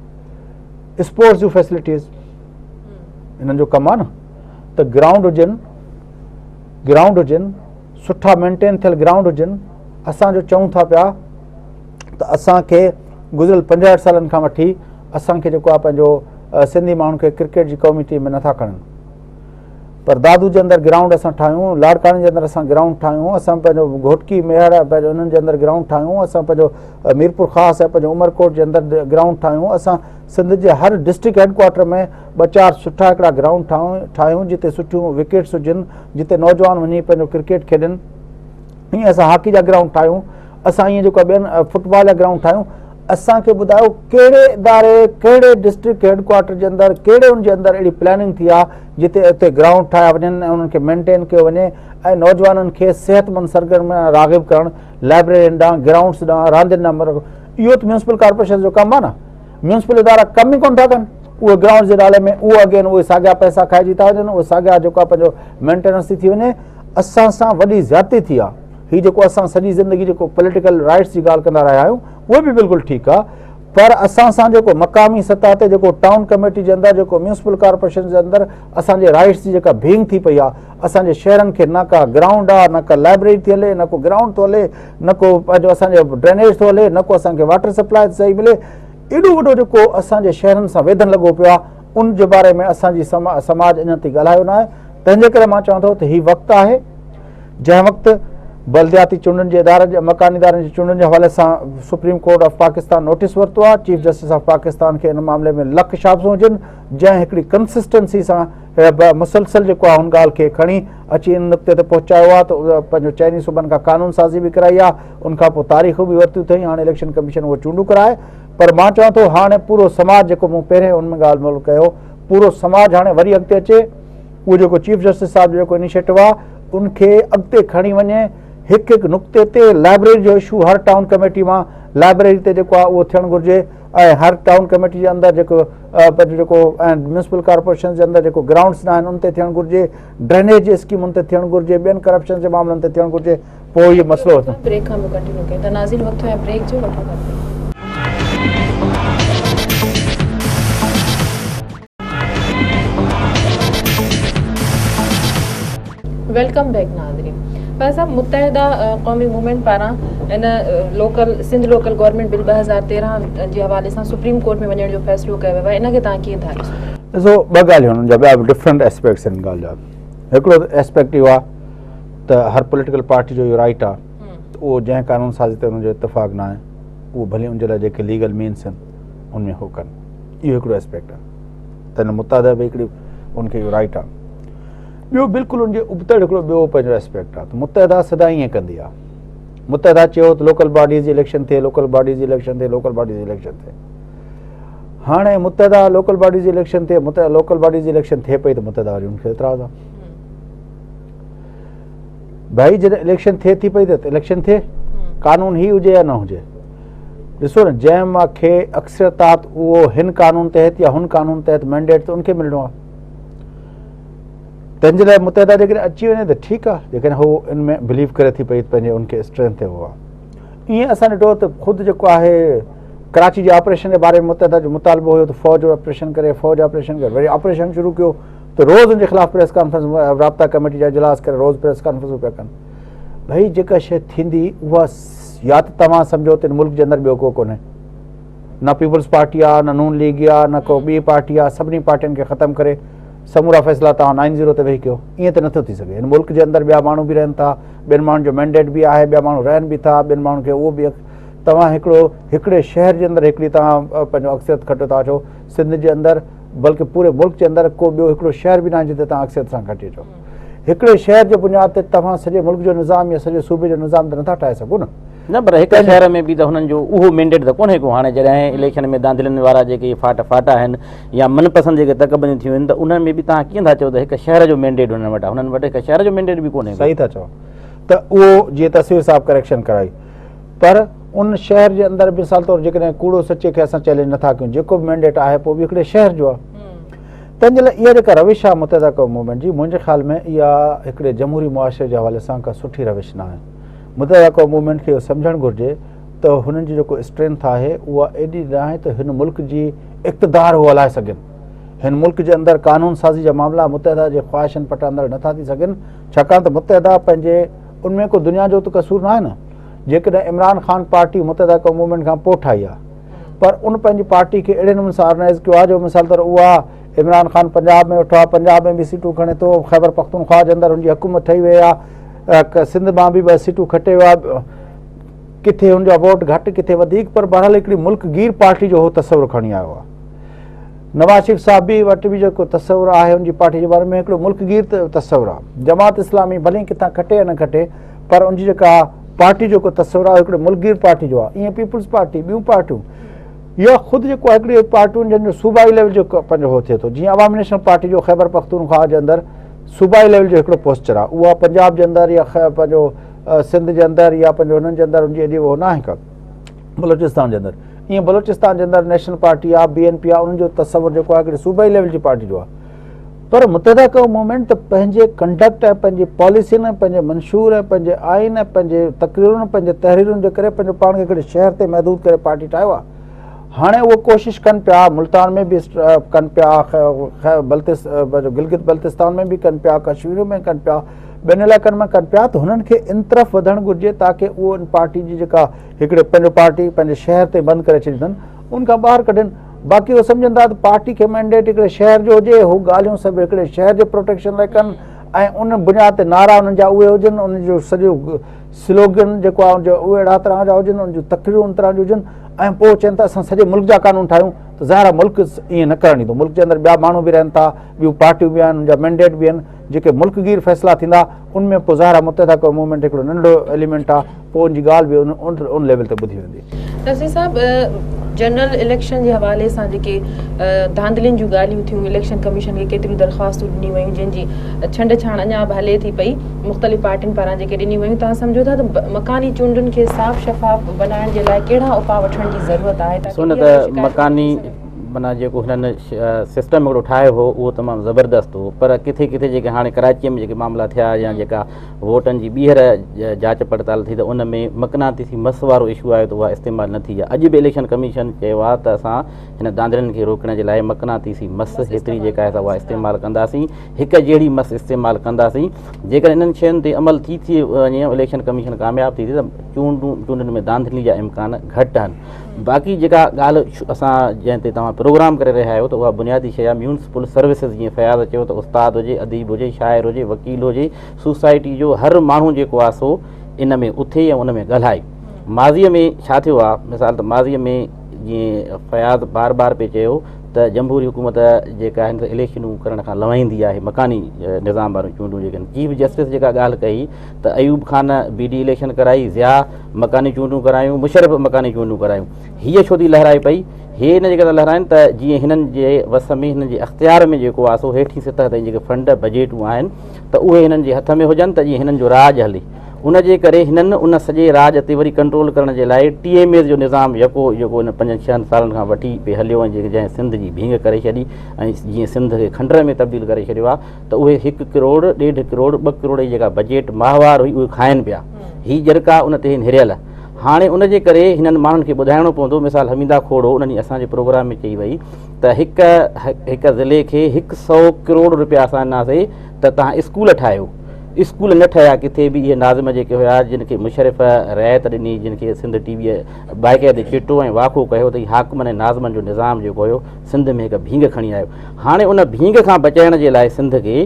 اسپورٽس جون فيسلٽيز انهن جو ڪم آهي نه ته گرائونڊ هجن گرائونڊ هجن سٺا مينٽين ٿيل گرائونڊ هجن اسان جو چئون ٿا پيا ته اسان کي گذريل 65 سالن کان وٺي اسان کي جيڪو آهي پنهنجو سنڌي ماڻهن کي ڪرڪيٽ جي قومي ٽيم ۾ نٿا کڻن. پر دادو جي اندر گرائونڊ اسان ٺاهيون، لاڙڪاڻي جي اندر اسان گرائونڊ ٺاهيون، اسان پنهنجو گهوٽڪي، ميهڙ پنهنجو انهن جي اندر گرائونڊ ٺاهيون، اسان پنهنجو ميرپور خاص ۽ پنهنجو عمرڪوٽ جي اندر گرائونڊ ٺاهيون، اسان سنڌ جي هر ڊسٽرڪٽ هيڊ ڪوارٽر ۾ ٻه چار سٺا هڪڙا گرائونڊ ٺاهيون جتي سٺيون وڪيٽس هجن، جتي نوجوان وڃي پنهنجو ڪرڪيٽ کيڏن. ائين اسان هاڪي جا گرائونڊ ٺاهيون، اسان ائين جيڪو ٻين فٽبال جا گرائونڊ ٺاهيون. اسان کي ٻڌايو ڪهڙي اداري ڪهڙي ڊسٽرڪٽ هيڊ ڪوارٽر جي اندر ڪهڙي ان جي اندر اهڙي پلاننگ ٿي آهي جتي اتي گرائونڊ ٺاهيا وڃن ۽ انهن کي مينٽين ڪيو وڃي ۽ نوجوانن کي صحتمند سرگرمين ڏانهن راغب ڪرڻ لائبريرين ڏانهن گرائونڊس ڏانهن راندين ڏانهن اهو ته ميونسپل ڪارپوريشن جو ڪم آهي نه ميونسپل ادارا ڪم ئي ڪونه ٿا ڪن اهي گرائونڊ جي نالي ۾ اهو اگين اهي ساڳيا پئسا کائجي ٿا وڃن اهي ساڳيا جيڪو آهي پنهنجو مينٽيننس ٿي ٿي وڃي اسان سان وڏي زيادتي ٿي آهي هي جيڪو اسان سڄي زندگي جيڪو پوليٽيڪل رائٽس جي ڳالهه ڪندا رهيا آهيون اهو به بلڪل ٺيڪ آهي پر اسان سان جيڪو مقامي سطح تي جيڪو ٽائون ڪميٽي جي اندر جيڪو ميونسپل ڪارپوريشن جي اندر اسان جي رائٽس جي جيڪا ڀينگ ٿي پئي آهي اسان جي شهرن کي نه ڪا گرائونڊ آهي نه ڪا لائبريري ٿي هلي نه ڪو گرائونڊ ٿو هلي نه ڪو پنهنجو اسان جو ڊرينيج ٿو هلي نه ڪو اسان کي واٽر سپلاء صحيح ملي ايڏو وڏو جيڪو اسان جي شهرن سان ويڌن لڳو پيو آهي ان جي باري ۾ اسان جي سماج اڃا تائين ڳالهايو نه آهي تنهن جي ڪري مان چوان ٿو ته هي وقت آهي جنهن وقت بلدياتي چونڊن جي ادارن جي مڪاني ادارن جي چونڊن جي حوالي سان supreme court of Pakistan notice ورتو آهي چيف جسٽس آف پاڪستان کي ان معاملي ۾ لک شابسون هجن جنهن هڪڙي ڪنسسٽنسي سان مسلسل جيڪو آهي ان ڳالهه کي کڻي اچي ان نقطي تي پهچايو آهي ته پنهنجو چئني صوبن کان قانون سازي به ڪرائي آهي ان کان پوء تاريخون به ورتيون اٿئي هاڻي اليڪشن ڪميشن اهو چونڊون ڪرائي پر مان چوان ٿو هاڻي پورو سماج جيڪو مون پهرين ان ۾ ڳالهه ٻولهه ڪيو پورو سماج هاڻي وري اڳتي اچي اهو جيڪو چيف جسٽس صاحب جو جيڪو انيشيٽو آهي ان کي اڳتي کڻي وڃي هڪ هڪ نقطي تي لائبريري جو اشو هر ٽائون ڪميٽي مان لائبريري تي جيڪو آهي اهو ٿيڻ گهرجي ۽ هر ٽائون ڪميٽي جي اندر جيڪو پنهنجو جيڪو ۽ ميونسپل ڪارپوريشن جي اندر جيڪو گرائونڊس نه آهن ان تي ٿيڻ گهرجي ڊرينيج جي اسڪيمن تي ٿيڻ گهرجي ٻين ڪرپشن جي معاملن تي ٿيڻ گهرجي پوء اهو مسئلو بريڪ کان پوء ڪنٽينيو ڪيون ٿا ناظرين وقت ٿيو آهي بريڪ جو وٺون ٿا بريڪ. Welcome back ناظرين پر صاحب متحده قومي موومينٽ پاران ان local Sindh local government bill 2013 جي حوالي سان سپريم ڪورٽ ۾ وڃڻ جو فيصلو ڪيو ويو آهي ان کي توهان ڪيئن ٿا ڏسو؟ ڏسو ٻه ڳالهيون آهن جا ٻيا ڊفرنٽ اسپيڪٽس آهن ڳالهه جا هڪڙو اسپيڪٽ اهو آهي ته هر پوليٽيڪل پارٽي جو اهو رائٽ آهي ته اهو جنهن قانون سازي تي ان جو اتفاق نه آهي اهو ڀلي ان جي لاء جيڪي ليگل مينس آهن ان ۾ هو ڪن اهو هڪڙو اسپيڪٽ آهي ته ان متحده به هڪڙي ان کي اهو رائٽ آهي ٻيو بلڪل ان جي ابتڙ هڪڙو ٻيو پنهنجو اسپيڪٽ آهي ته متحده سدا ائين ڪندي آهي متحده چيو ته لوڪل باڊيز جي اليڪشن ٿئي لوڪل باڊيز جي اليڪشن ٿئي لوڪل باڊيز جي اليڪشن ٿئي هاڻي متحده لوڪل باڊيز جي اليڪشن ٿئي متحده لوڪل باڊيز جي اليڪشن ٿئي پئي ته متحده واري ان کي اعتراض آهي ڀائي جڏهن اليڪشن ٿئي ٿي پئي ته اليڪشن ٿئي قانون هي هجي يا نه هجي ڏسو نه جنهن مان کي اڪثريت آ ته اهو هن قانون تحت يا هن قانون تحت مينڊيٽ ته ان کي ملڻو آهي تنهن جي لاء متحده جيڪڏهن اچي وڃي ته ٺيڪ آهي جيڪڏهن هو ان ۾ بليو ڪري ٿي پئي پنهنجي ان کي اسٽرينٿ تي هو آهي ائين اسان ڏٺو ته خود جيڪو آهي ڪراچي جي آپريشن جي باري ۾ متحده جو مطالبو هيو ته فوج آپريشن ڪري فوج آپريشن ڪري وري آپريشن شروع ڪيو ته روز ان جي خلاف پريس ڪانفرنس رابطا ڪميٽي جا اجلاس ڪري روز پريس ڪانفرنس پيا ڪن ڀئي جيڪا شيء ٿيندي اها يا ته توهان سمجهو ته هن ملڪ جي اندر ٻيو ڪو ڪونهي نه پيپلز پارٽي آ نه نون ليگ آ نه ڪو ٻي پارٽي آ سڀني پارٽين کي ختم ڪري سمورا فيصلا توهان نائن زيرو تي ويهي ڪيو ائين ته نٿو ٿي سگهي هن ملڪ جي اندر ٻيا ماڻهو به رهن ٿا ٻين ماڻهن جو مينڊيٽ به آهي ٻيا ماڻهو رهن به ٿا ٻين ماڻهن کي اهو به توهان هڪڙو هڪڙي شهر جي اندر هڪڙي توهان پنهنجو اڪثريت کٽيو ٿا اچو سنڌ جي اندر بلڪه پوري ملڪ جي اندر ڪو ٻيو هڪڙو شهر به ناهي جتي توهان اڪثريت سان کٽي اچو هڪڙي شهر جي بنياد تي توهان سڄي ملڪ جو نظام يا سڄي صوبي جو نظام ته نٿا ٺاهي سگهو نه. نه پر هڪ شهر ۾ به ته هنن جو اهو مينڊيٽ ته ڪونهي ڪو هاڻي جڏهن اليڪشن ۾ ڌانڌلين وارا جيڪي ڦاٽ ڦاٽ آهن يا من پسند جيڪي تڪ بنديون ٿيون آهن ته انهن ۾ به توهان ڪيئن ٿا چئو ته هڪ شهر جو مينڊيٽ هنن وٽ آهي هنن وٽ هڪ شهر جو مينڊيٽ به ڪونهي ڪو. صحيح ٿا چئو ته اهو جيئن تصوير صاحب ڪريڪشن ڪرائي پر ان شهر جي اندر مثال طور جيڪڏهن ڪوڙو سچي کي اسان چئلينج نٿا ڪيون جيڪو به مينڊيٽ آهي پوء به هڪڙي شهر جو آهي تنهن جي لاء اها جيڪا روش آهي متحده قومي موومينٽ جي منهنجي خيال ۾ اها هڪڙي جمهوري معاشري جي حوالي سان ڪا سٺي روش نه آهي متحده قومي موومينٽ کي اهو سمجهڻ گهرجي ته هنن جي جيڪو اسٽرينٿ آهي اها ايڏي نه آهي ته هن ملڪ جي اقتدار هو هلائي سگهن هن ملڪ جي اندر قانون سازي جا معاملا متحده جي خواهشن پٽاندڙ نٿا ٿي سگهن ڇاڪاڻ ته متحده پنهنجي ان ۾ ڪو دنيا جو ته قصور نه آهي نه جيڪڏهن عمران خان پارٽي متحده قومي موومينٽ کان پوء ٺاهي آهي پر ان پنهنجي پارٽي کي اهڙي نموني سان آرگنائز ڪيو آهي جو مثال طور اها عمران خان پنجاب ۾ ويٺو آهي، پنجاب ۾ به سيٽون کڻي ٿو، خيبر پختونخواهه جي اندر هن جي حڪومت ٺهي وئي آهي، سنڌ مان به ٻه سيٽون کٽي ويو آهي، ڪٿي هن جا ووٽ گهٽ ڪٿي وڌيڪ پر بهرحال هڪڙي ملڪ گير پارٽي جو هو تصور کڻي آيو آهي. نواز شريف صاحب به وٽ به جيڪو تصور آهي ان جي پارٽي جي باري ۾ هڪڙو ملڪ گير تصور آهي. جماعت اسلامي ڀلي ڪٿان کٽي يا نه کٽي پر ان جي جيڪا پارٽي جو تصور آهي هڪڙو ملڪ گير پارٽي جو آهي. ائين پيپلز پارٽي ٻيون پارٽيون يا خود جيڪو هڪڙي پارٽيون جن جو صوبائي ليول جو پنهنجو هو ٿئي ٿو جيئن عوامي نيشنل پارٽي جو خيبر پختونخواهه جي اندر صوبائي ليول جو هڪڙو پوسچر آهي اها پنجاب جي اندر يا پنهنجو سنڌ جي اندر يا پنهنجو هنن جي اندر ان جي ايڏي هو ناهي ڪا بلوچستان جي اندر ائين بلوچستان جي اندر نيشنل پارٽي آهي بي اين پي آهي انهن جو تصور جيڪو آهي هڪڙي صوبائي ليول جي پارٽي جو آهي پر متحده قوم موومينٽ ته پنهنجي ڪنڊڪٽ ۽ پنهنجي پاليسين ۽ پنهنجي منشور ۽ پنهنجي آئين ۽ پنهنجي تقريرن ۽ پنهنجي تحريرن جي ڪري پنهنجو پاڻ کي هڪڙي شهر تي محدود ڪري پارٽي ٺاهيو آهي هاڻي اهو ڪوشش ڪن پيا ملتان ۾ به ڪن پيا گلگت بلتستان ۾ به ڪن پيا ڪشمير ۾ ڪن پيا ٻين علائقن ۾ ڪن پيا ته هنن کي ان طرف وڌڻ گهرجي تاڪه اهو ان پارٽي جي جيڪا هڪڙي پنهنجو پارٽي پنهنجي شهر تي بند ڪري ڇڏي اٿن ان کان ٻاهر ڪڍن باقي هو سمجهن ٿا ته پارٽي کي مينڊيٽ هڪڙي شهر جو هجي هو ڳالهيون سڀ هڪڙي شهر جي پروٽيڪشن لاء ڪن ۽ ان بنياد تي نعرا انهن جا اهي هجن ان جو سڄو سلوگن جيڪو آهي ان جو اهي اهڙا طرح جا هجن ان جون تقريرون ان طرح جون هجن ۽ پوء چون ته اسان سڄي ملڪ جا قانون ٺاهيون ته ظاهر آهي ملڪ ائين نه ڪرڻ ڏيندو ملڪ جي اندر ٻيا ماڻهو به رهن ٿا ٻيون پارٽيون به آهن ان جا مينڊيٽ به آهن جيڪي ملڪ گير فيصلا ٿيندا ان ۾ پوء ظاهر آهي متحده قومي موومينٽ هڪڙو ننڍڙو ايليمينٽ آهي پوء ان جي ڳالهه به ان ليول تي ٻڌي ويندي. نصير صاحب جنرل اليڪشن جي حوالي سان جيڪي ڌانڌلين جون ڳالهيون ٿيون اليڪشن ڪميشن کي ڪيتريون درخواستون ڏنيون ويون جن جي ڇنڊ ڇاڻ اڃا به هلي ٿي پئي مختلف پارٽين پاران جيڪي ڏنيون ويون توهان سمجهو ٿا ته مڪاني چونڊن کي صاف شفاف بنائڻ جي لاء ڪهڙا اپاء وٺڻ جي ضرورت آهي ڏسو نه ته مڪاني معنيٰ جيڪو هنن سسٽم هڪڙو ٺاهيو هو اهو تمام زبردست هو پر ڪٿي ڪٿي جيڪي هاڻي ڪراچيء ۾ جيڪي معاملا ٿيا يا جيڪا ووٽن جي ٻيهر جاچ پڙتال ٿي ته ان ۾ مقناطيسي مس وارو اشو آيو ته اها استعمال نه ٿي آهي اڄ به اليڪشن ڪميشن چيو آهي ته اسان هن دانڌلين کي روڪڻ جي لاء مقناطيسي مس هيتري جيڪا آهي اها استعمال ڪنداسين هڪ جهڙي مس استعمال ڪنداسين جيڪڏهن انهن شين تي عمل ٿي ٿي وڃي اليڪشن ڪميشن ڪامياب ٿي ٿي ته چونڊون چونڊن ۾ دانڌلي جا امڪان گهٽ آهن باقي جيڪا ڳالهه اسان جنهن تي توهان پروگرام ڪري رهيا آهيو ته اها بنيادي شيء آهي ميونسپل سروسز جيئن فياض چيو ته استاد هجي اديب هجي شاعر هجي وڪيل هجي سوسائٽي جو هر ماڻهو جيڪو آهي سو ان ۾ اٿي ۽ ان ۾ ڳالهائي ماضيء ۾ ڇا ٿيو آهي مثال ته ماضيء ۾ جيئن فياض بار بار پئي چيو ته جمهوري حڪومت جيڪا آهن اليڪشنون ڪرڻ کان لوائيندي آهي مڪاني نظام واريون چونڊون جيڪي چيف جسٽس جيڪا ڳالهه ڪئي ته Ayub Khan B D election ڪرائي، ضياء مڪاني چونڊون ڪرايون، مشرف به مڪاني چونڊون ڪرايون. هيء ڇو ٿي لهرائي پئي؟ هي ان جي ڪري ٿا لهرائين ته جيئن هنن جي وس ۾ هنن جي اختيار ۾ جيڪو آهي سو هيٺين سطح تائين جيڪي فنڊ، بجيٽون آهن ته اهي هنن جي هٿ ۾ هجن ته جيئن هنن جو راڄ هلي. ان جي ڪري هنن ان سڄي راڄ تي وري ڪنٽرول ڪرڻ جي لاء ٽي ايم ايز جو نظام يڪو جيڪو هن پنجن ڇهن سالن کان وٺي پئي هليو ۽ جنهن سنڌ جي ڀينگ ڪري ڇڏي ۽ جيئن سنڌ کي کنڊر ۾ تبديل ڪري ڇڏيو آهي ته اهي هڪ ڪروڙ، ڏيڍ ڪروڙ، ٻه ڪروڙ جي جيڪا بجيٽ ماهوار هئي اهي کائن پيا. هي ڄرڪا ان تي هن هريل. هاڻي ان جي ڪري هنن ماڻهن کي ٻڌائڻو پوندو مثال حميده کوڙو ان ڏينهن اسان جي پروگرام ۾ چئي وئي ته هڪ هڪ ضلعي کي هڪ سئو ڪروڙ روپيا اسان ڏناسي ته توهان اسڪول ٺاهيو. اسڪول نه ٺهيا ڪٿي به اهي ناظم جيڪي هيا جن کي مشرف رعايت ڏني جن کي سنڌ ٽي ويء باقاعدي چٽو ۽ واکو ڪيو ته هي حاڪمن ۽ ناظمن جو نظام جيڪو هيو سنڌ ۾ هڪ ڀينگ کڻي آيو. هاڻي ان ڀينگ کان بچائڻ جي لاء سنڌ کي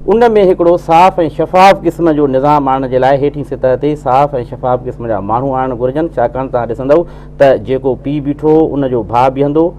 ان ۾ هڪڙو صاف ۽ شفاف قسم جو نظام آڻڻ جي لاء هيٺين سطح تي صاف ۽ شفاف قسم جا ماڻهو آڻڻ گهرجن ڇاڪاڻ توهان ڏسندؤ ته جيڪو پيء بيٺو ان جو ڀاء بيهندو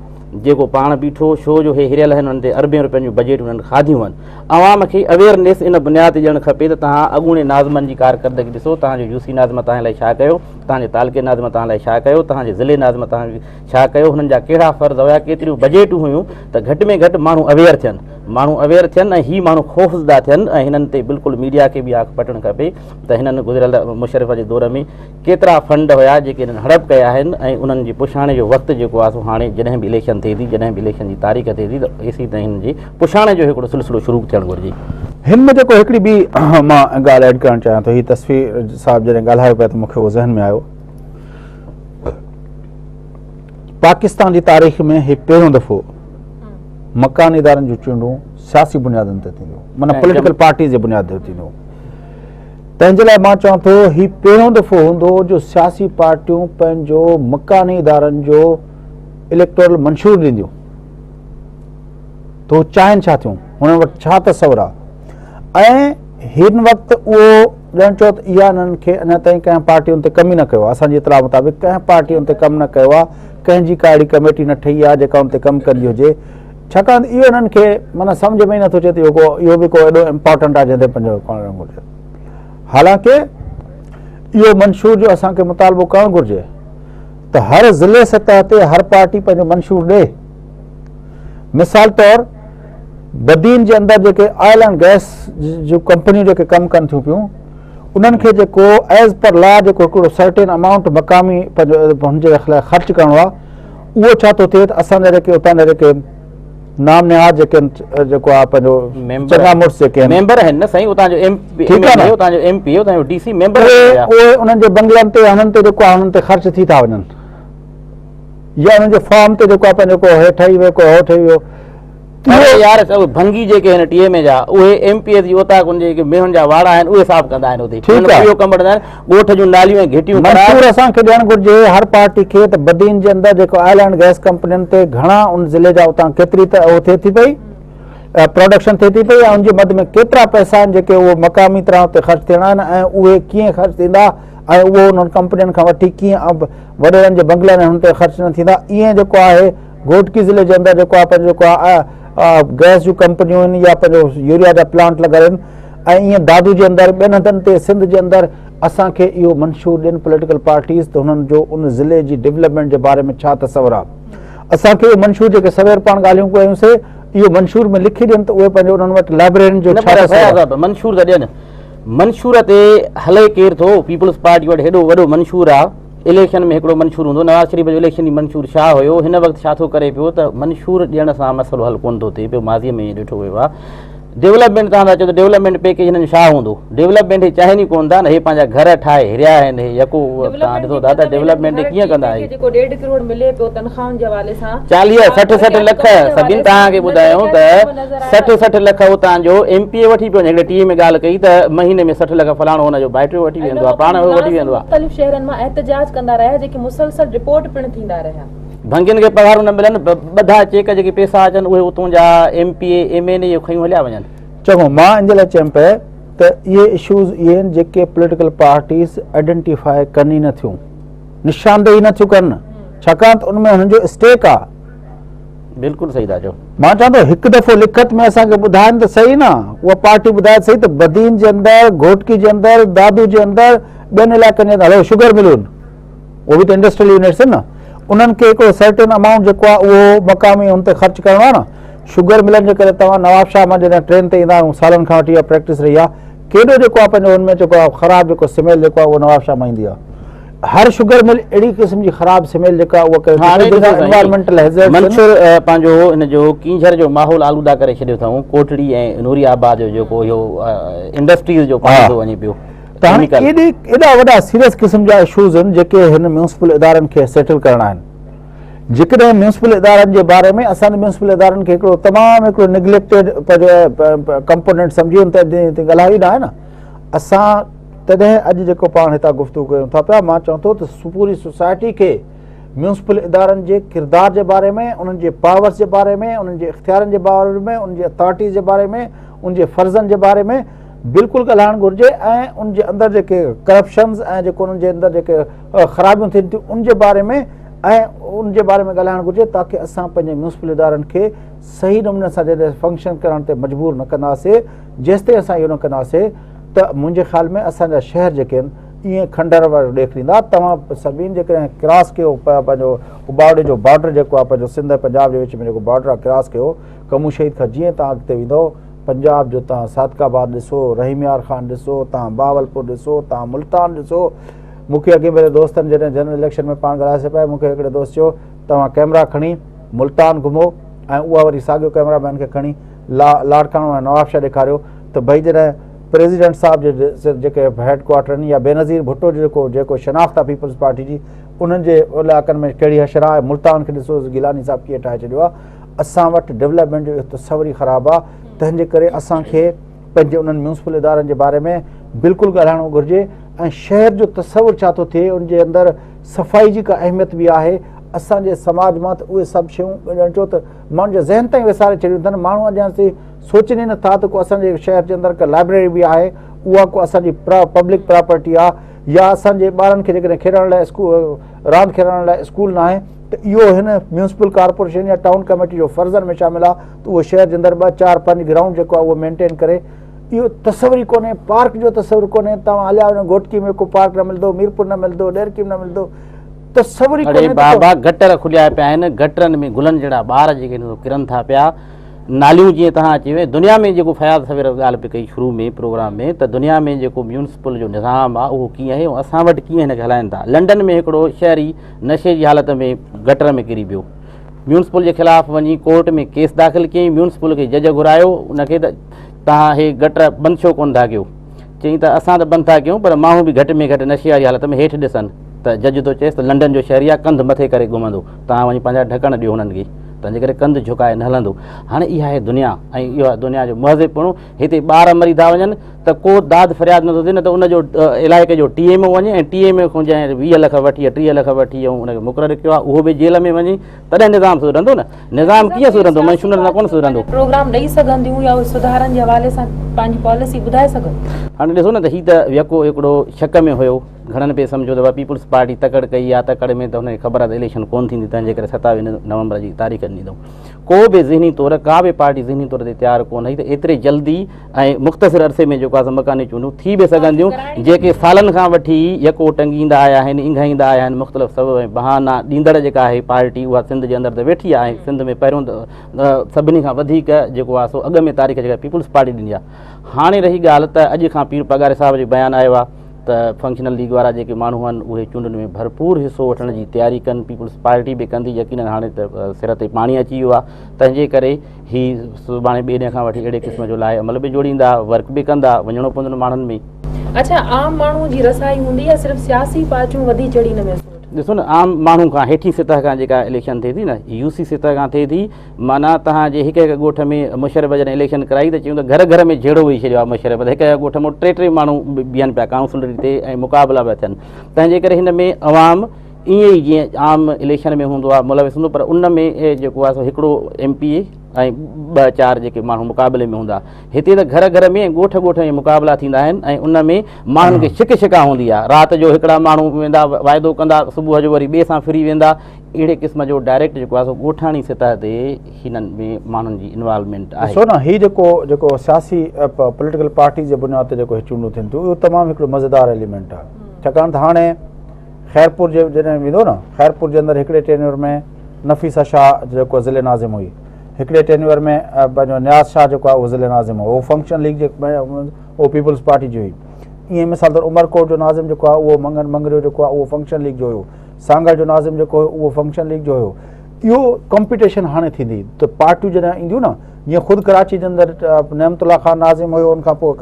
جيڪو پاڻ بيٺو شو جو هي هريل آهن انهن تي اربين روپين جون بجيٽون انهن کاڌيون آهن عوام کي اويئرنيس ان بنياد تي ڏيڻ کپي ته توهان اڳوڻي ناظمن جي ڪارڪردگي ڏسو توهان جو يوسي ناظم توهان لاء ڇا ڪيو توهان جي تعلقي ناظم توهان لاء ڇا ڪيو توهان جي ضلعي ناظم توهان ڇا ڪيو، هنن جا ڪهڙا فرض هيا، ڪيتريون بجيٽون هيون ته گهٽ ۾ گهٽ ماڻهو اويئر ٿين، ماڻهو اويئر ٿين ۽ هي ماڻهو خوفزده ٿين ۽ هنن تي بلڪل ميڊيا کي به اک پٽڻ کپي ته هنن گذريل مشرف جي دور ۾ ڪيترا فنڊ هيا جيڪي هنن هڙپ ڪيا آهن ۽ انهن جي پڇاڻي جو وقت جيڪو آهي سو هاڻي جڏهن به اليڪشن ٿئي ٿي جڏهن به اليڪشن جي تاريخ ٿئي ٿي ته ايسي تائين هنن جي پڇاڻي جو هڪڙو سلسلو شروع ٿيڻ گهرجي. هن ۾ جيڪو هڪڙي ٻي مان ڳالهه ايڊ ڪرڻ چاهيان ٿو هي تصوير صاحب جڏهن ڳالهايو پيا ته مون کي اهو ذهن ۾ آيو. پاڪستان جي تاريخ ۾ هي پهريون دفعو مڪاني ادارن جون چونڊون سياسي بنيادن تي ٿينديون معنيٰ پوليٽيڪل پارٽيز جي بنياد تي ٿينديون تنهن جي لاء مان چوان ٿو هي پهريون دفعو هوندو جو سياسي پارٽيون پنهنجو مڪاني ادارن جو اليڪٽورل منشور ڏينديون. ته هو چاهين ڇا ٿيون، هنن وٽ ڇا تصور آهي ۽ هن وقت اهو ڄڻ چئو ته اها انهن کي اڃا تائين ڪنهن پارٽي ان تي ڪم ئي نه ڪيو آهي. اسان جي اطلاع مطابق ڪنهن پارٽي ان تي ڪم نه ڪيو آهي، ڪنهن جي ڪا اهڙي ڪميٽي نه ٺهي آهي جيڪا ان تي ڪم ڪندي هجي، ڇاڪاڻ ته اهو انهن کي معنيٰ سمجهه ۾ ئي نٿو اچي ته اهو ڪو اهو به ڪو ايڏو امپارٽنٽ آهي جنهن تي پنهنجو ڪرڻ گهرجي. حالانڪه اهو منشور جو اسان کي مطالبو ڪرڻ گهرجي ته هر ضلعي سطح تي هر پارٽي پنهنجو منشور ڏئي. مثال طور بدين جي اندر جيڪي آئل اينڊ گئس جون ڪمپنيون جيڪي ڪم ڪن ٿيون پيون انهن کي جيڪو ايز پر لا جيڪو هڪڙو سرٽين امائونٽ مقامي پنهنجو هن جي لاء خرچ ڪرڻو آهي اهو ڇا ٿو ٿئي ته اسان جا جيڪي اتان جا جيڪي نام نهاد جيڪي جيڪو آهي پنهنجو چڱا مڙس جيڪي آهن ميمبر آهن نه سائين اتان جو ايم پي ايم اين اي اتان جو ايم پي اي اتان جو ڊي سي ميمبر اهي انهن جي بنگلن تي هنن تي جيڪو آهي انهن تي خرچ ٿي ٿا وڃن يا انهن جي فارم تي جيڪو آهي پنهنجو ڪو هيٺ ٺهي ويو ڪو هو ٺهي ويو. اهي يار سڀ ڀنگي جيڪي آهن ٽي ايم اي جا اهي ايم پي ايس جي اوطاقن جي جيڪي مينهن جا واڙا آهن اهي صاف ڪندا آهن اتي ٺيڪ آهي اهو ڪم وٺندا آهن ڳوٺ جون ناليون ۽ گهٽيون خراب. منشور اسان کي ڏيڻ گهرجي هر پارٽي کي ته بدين جي اندر جيڪو آئل اينڊ گئس ڪمپنين تي گهڻا ان ضلعي جا اتان ڪيتري ته اهو ٿئي ٿي پئي پروڊڪشن ٿئي ٿي پئي ۽ ان جي مد ۾ ڪيترا پئسا آهن جيڪي اهو مقامي طرح اتي خرچ ٿيڻا آهن ۽ اهي ڪيئن خرچ ٿيندا ۽ اهو انهن ڪمپنين کان وٺي ڪيئن وڏيرن جي بنگلن ۽ هن تي خرچ نه ٿيندا ائين جيڪو آهي گهوٽڪي ضلعي جي اندر جيڪو آهي پنهنجو جيڪو آهي گئس جون ڪمپنيون آهن يا پنهنجو يوريا جا پلانٽ لڳل آهن ۽ ائين دادو جي اندر ٻين هنڌن تي سنڌ جي اندر اسان کي اهو منشور ڏين پوليٽيڪل پارٽيز ته هنن جو ان ضلعي جي ڊولپمينٽ جي باري ۾ ڇا تصور آهي اسان کي اهو منشور جيڪي سوير پاڻ ڳالهيون ڪيون سي اهو منشور ۾ لکي ڏين ته اهي پنهنجو انهن وٽ لائبريرين جو ڇا تصور آهي منشور ته ڏين منشور تي هلي ڪير ٿو پيپلز پارٽي وٽ هيڏو وڏو منشور آهي اليڪشن ۾ هڪڙو منشور هوندو نواز شريف جو اليڪشني منشور ڇا هيو هن وقت ڇا ٿو ڪري پيو ته منشور ڏيڻ سان مسئلو حل ڪونه ٿو ٿئي پيو ماضي ۾ ائين ڏٺو ويو آهي ڊولپمينٽ تان ٿا چئو ته ڊولپمينٽ پيڪيج هنن جو ڇا هوندو ڊولپمينٽ هي چاهين ئي ڪونه ٿا نه هي پنهنجا گهر ٺاهي هريا آهن هي يڪو تان ڏسو ٿا ته ڊولپمينٽ ڪيئن ڪندا هي جيڪو ڏيڍ ڪروڙ ملي پيو تنخواهن جي حوالي سان 40 60 60 لک سڀن توهان کي ٻڌايو ته 60 60 لک اتان جو ايم پي اي وٺي پيو وڃي هڪڙي ٽي وي ۾ ڳالهه ڪئي ته مهيني ۾ 60 لک فلاڻو هن جو ڀائٽيو وٺي ويندو آهي پاڻ وٺي ويندو آهي مختلف شهرن مان احتجاج ڪندا رهيا جيڪي مسلسل رپورٽ پڻ ٿيندا رهيا. ڀنگين کي پگهارون نه ملن ٻڌا چيڪ جيڪي پيسا اچن اهي اتون جا M P A M N A اهي کنيون هليا وڃن. چڱو مان ان جي لاء چيم پئي ته اهي اشوز اهي آهن جيڪي پوليٽيڪل پارٽيز آئيڊنٽيفائي ڪن ئي نه ٿيون نشاندهي نه ٿيون ڪن ڇاڪاڻ ته ان ۾ هنن جو اسٽيڪ آهي. بلڪل صحيح ٿا چئو. مان چوان ٿو هڪ دفعو لکت ۾ اسان کي ٻڌائن ته صحيح نه اها پارٽي ٻڌائي ته صحيح ته بدين جي اندر گهوٽڪي جي اندر دادو جي اندر ٻين علائقن جي اندر هلو شگر ملون اهو به ته انڊسٽريل يونٽس آهن نه انهن کي هڪڙو سرٽن امائونٽ جيڪو آهي اهو مقامي ان تي خرچ ڪرڻو آهي نه شگر ملن جي ڪري توهان نواب شاهه مان جڏهن ٽرين تي ايندا آهيون سالن کان وٺي اها پريڪٽس رهي آهي ڪيڏو جيڪو آهي پنهنجو ان ۾ جيڪو آهي خراب جيڪو سميل جيڪو آهي اهو نواب شاهه مان ايندي آهي هر شگر مل اهڙي قسم جي خراب سميل جيڪا اها ڪري هاڻي ڏسو سائين انوائرمينٽل هيزرڊ منڇر پنهنجو ان جو ڪينجهر جو ماحول آلوده ڪري ڇڏيو اٿئون ڪوٽڙي ۽ نوري آباد جو جيڪو اهو انڊسٽريز جو پاڻي ٿو وڃي پيو ته هاڻي ايڏي ايڏا وڏا سيريس قسم جا اشوز آهن جيڪي هن ميونسپل ادارن کي سيٽل ڪرڻا آهن جيڪڏهن ميونسپل ادارن جي باري ۾ اسان ميونسپل ادارن کي هڪڙو تمام هڪڙو نگليڪٽيڊ پنهنجو ڪمپونينٽ سمجهي ان تي ڳالهايو ئي نه آهي نه اسان تڏهن اڄ جيڪو پاڻ هتان گفتگو ڪيون ٿا پيا مان چوان ٿو ته پوري سوسائٽي کي ميونسپل ادارن جي ڪردار جي باري ۾ انهن جي پاورس جي باري ۾ انهن جي اختيارن جي باري ۾ انهن جي اٿارٽيز جي باري ۾ ان جي فرضن جي باري ۾ بلڪل ڳالهائڻ گهرجي ۽ ان جي اندر جيڪي ڪرپشنز ۽ جيڪو انهن جي اندر جيڪي خرابيون ٿين ٿيون ان جي باري ۾ ۽ ان جي باري ۾ ڳالهائڻ گهرجي تاڪه اسان پنهنجي ميونسپل ادارن کي صحيح نموني سان جڏهن فنڪشن ڪرڻ تي مجبور نه ڪنداسي جيستائين اسان اهو نه ڪنداسي ته منهنجي خيال ۾ اسان جا شهر جيڪي آهن ائين کنڊر وارو ڏيک ڏيندا توهان سڀين جيڪڏهن ڪراس ڪيو پنهنجو اٻاوڙي جو بارڊر جيڪو آهي پنهنجو سنڌ ۽ پنجاب جي وچ ۾ جيڪو بارڊر آهي ڪراس ڪيو ڪمون شهيد کان جيئن توهان اڳتي ويندو پنجاب جو توهان صادق آباد ڏسو، رحيم يار خان ڏسو، توهان بهاولپور ڏسو، توهان ملتان ڏسو. مون کي اڳئين ڀيري دوستن جڏهن جنرل اليڪشن ۾ پاڻ ڳالهاياسين پيا، مون کي هڪڙي دوست چيو توهان ڪئميرا کڻي ملتان گهمو ۽ اها وري ساڳيو ڪئميرا مين کي کڻي لاڙڪاڻو ۽ نوابشاهه ڏيکاريو ته ڀئي جڏهن پريزيڊنٽ صاحب جي جيڪي هيڊ ڪوارٽر آهن يا بينظير ڀٽو جو جيڪو جيڪو شناخت آهي پيپلز پارٽي جي انهن جي علائقن ۾ ڪهڙي حشر آهي ملتان کي ڏسو گيلاني صاحب ڪيئن ٺاهي ڇڏيو آهي اسان وٽ ڊولپمينٽ جو اهو تصور ئي خراب آ تنهن جي ڪري اسان کي پنهنجي انهن ميونسپل ادارن جي باري ۾ بلڪل ڳالهائڻو گهرجي ۽ شهر جو تصور ڇا ٿو ٿئي ان جي اندر صفائي جي ڪا اهميت به آهي اسان جي سماج مان ته اهي سڀ شيون ڄڻ چئو ته ماڻهن جي ذهن تائين وساري ڇڏيون اٿن. ماڻهو اڃا تائين سوچين ئي نٿا ته ڪو اسان جي شهر جي اندر ڪا لائبريري به آهي، اها ڪو اسان جي پبلڪ پراپرٽي آهي، يا اسان جي ٻارن کي جيڪڏهن کيڏڻ لاء راند کيڏڻ لاء اسڪول ناهي ته اهو هن ميونسپل ڪارپوريشن يا ٽائون ڪميٽي جو فرضن ۾ شامل آهي ته اهو شهر جي اندر 2 4 5 گرائونڊ جيڪو آهي اهو مينٽين ڪري. اهو تصور ئي ڪونهي، پارڪ جو تصور ڪونهي. توهان هليا وڃو گهوٽڪي ۾ ڪو پارڪ نه ملندو، ميرپور نه ملندو، ڏهرڪي ۾ نه ملندو، تصور ئي اڙي ڪونهي ته بابا گٽر کليا پيا آهن، گٽرن ۾ گلن جهڙا ٻار جيڪي آهن سو ڪرن ٿا پيا، ناليون جيئن توهان چيو دنيا ۾ جيڪو فياض سوير ڳالهه پئي ڪئي شروع ۾ پروگرام ۾ ته دنيا ۾ جيڪو ميونسپل جو نظام آهي اهو ڪيئن آهي ۽ اسان وٽ ڪيئن هن کي هلائن ٿا. لنڊن ۾ هڪڙو شهري نشي جي حالت ۾ گٽر ۾ ڪري پيو، ميونسپل جي خلاف وڃي ڪورٽ ۾ ڪيس داخل ڪيائين، ميونسپل کي جج گهرايو ان کي ته توهان هي گٽر بند ڇو ڪونه ٿا ڪيو؟ چيائين ته اسان ته بند ٿا ڪيون پر ماڻهو به گهٽ ۾ گهٽ نشي واري حالت ۾ هيٺ ڏسن ته جج ٿو چئيس ته لنڊن جو شهري آهي ڪنڌ مٿي ڪري گهمندو، توهان وڃي پنهنجا ڍڪڻ ڏيو هنن کي، تنهنجي ڪري ڪنڌ جهڪائي نه هلندو. هاڻي اها آهي دنيا ۽ اهو آهي دنيا جو مهذب پڻو. هتي ٻار مري ٿا وڃن ته ڪو داد فرياد نٿو ٿئي، نه ته ان جو علائقي جو ٽي ايم او وڃي ۽ ٽي ايم او کان جنهن 20 لک وٺي يا 30 لک وٺي ۽ ان کي مقرر ڪيو آهي اهو به جيل ۾ وڃي، تڏهن نظام سڌرندو نه. نظام ڪيئن سڌرندو؟ منشورن سان ڪونه سڌرندو. پروگرام ڏئي سگهنديون يا اهي سڌارن جي حوالي سان پنهنجي پاليسي ٻڌائي سگهنديون؟ هاڻي ڏسو نه ته هي ته يڪو هڪڙو شڪ ۾ هيو. گهڻن پئي سمجهيو ته پيپلز پارٽي تڪڙ ڪئي آهي، تڪڙ ۾ ته هن کي خبر آهي ته اليڪشن ڪونه ٿيندي، تنهن جي ڪري 27 نومبر جي تاريخ ڏني اٿئون. ڪو به ذهني طور ڪا به پارٽي ذهني طور تي تيار ڪونه هئي ته ايتري جلدي ۽ مختصر عرصي ۾ جيڪو آهي سو مڪاني چونڊون ٿي به سگهنديون، جيڪي سالن کان وٺي يڪو ٽنگيندا آيا آهن، اينگهائيندا آيا آهن، مختلف سبب ۽ بهانا ڏيندڙ جيڪا آهي پارٽي اها سنڌ جي اندر ته ويٺي آهي ۽ سنڌ ۾ پهريون سڀني کان وڌيڪ جيڪو آهي سو اڳ ۾ تاريخ جيڪا پيپلز پارٽي ڏني آهي. هاڻي رهي ڳالهه ته اڄ کان پير پاڳاري صاحب جو بيان آيو آهي ته فنڪشنل ليگ وارا جيڪي ماڻهو آهن اهي چونڊن ۾ ڀرپور حصو وٺڻ جي تياري ڪن، پيپلز پارٽي به ڪندي، يقينن هاڻي ته سر تي پاڻي اچي ويو آهي تنهن جي ڪري هي سڀاڻي ٻئي ڏينهن کان وٺي اهڙي قسم جو لاء عمل به جوڙيندا، ورڪ به ڪندا، وڃڻو پوندو ماڻهن ۾. اڇا عام ماڻهو جي رسائي هوندي يا صرف سياسي پارٽيون وڌي چڙهي ان ۾ حصو وٺن؟ ڏسو نه عام ماڻهو کان هيٺين سطح کان جيڪا اليڪشن ٿئي ٿي نه يو سي سطح کان ٿئي ٿي معنيٰ توهان جي هڪ هڪ ڳوٺ ۾ مشرف جڏهن اليڪشن ڪرائي ته چيون ته گهر گهر ۾ جهيڙو ويهي ڇڏيو آهي مشرف ته هڪ هڪ ڳوٺ مان ٽي ٽي ماڻهو بيهن پيا ڪائونسلري تي ۽ مقابلا پيا ٿين تنهن جي ڪري هن ۾ عوام ائين ئي جيئن عام اليڪشن ۾ هوندو آهي ملوث هوندو پر ان ۾ جيڪو آهي سو هڪڙو ايم پي اي ۽ ٻه چار جيڪي ماڻهو مقابلي ۾ هوندا هتي ته گهر گهر ۾ ڳوٺ ڳوٺ ۾ مقابلا ٿيندا آهن ۽ ان ۾ ماڻهن کي ڇڪ ڇڪا هوندي آهي رات جو هڪڙا ماڻهو ويندا واعدو ڪندا صبح جو وري ٻئي سان ڦري ويندا اهڙي قسم جو ڊائريڪٽ جيڪو آهي سو ڳوٺاڻي سطح تي هنن ۾ ماڻهن جي انوالومينٽ آهي. ڏسو نه هي جيڪو جيڪو سياسي پوليٽيڪل پارٽيز جي بنياد تي جيڪو هي چونڊون ٿين ٿيون اهو تمام هڪڙو مزيدار ايليمينٽ آهي ڇاڪاڻ ته هاڻي خيرپور جي جڏهن ويندو نه خيرپور جي اندر هڪڙي ٽينيور ۾ نفيسه شاهه جيڪو ضلعي ناظم هئي هڪڙي ٽينيور ۾ پنهنجو نياز شاهه جيڪو آهي اهو ضلعي ناظم هو اهو فنڪشن ليگ جي اهو پيپلز پارٽي جي هئي ائين مثال طور عمرڪوٽ جو ناظم جيڪو آهي اهو منگن مڱريو جيڪو آهي اهو فنڪشن ليگ جو هيو سانگهڙ جو ناظم جيڪو هيو اهو فنڪشن ليگ جو هيو. اهو ڪمپيٽيشن هاڻي ٿيندي ته پارٽيون جڏهن اينديون نه جيئن خود ڪراچي جي اندر نعمت الله خان ناظم هيو ان کان پوء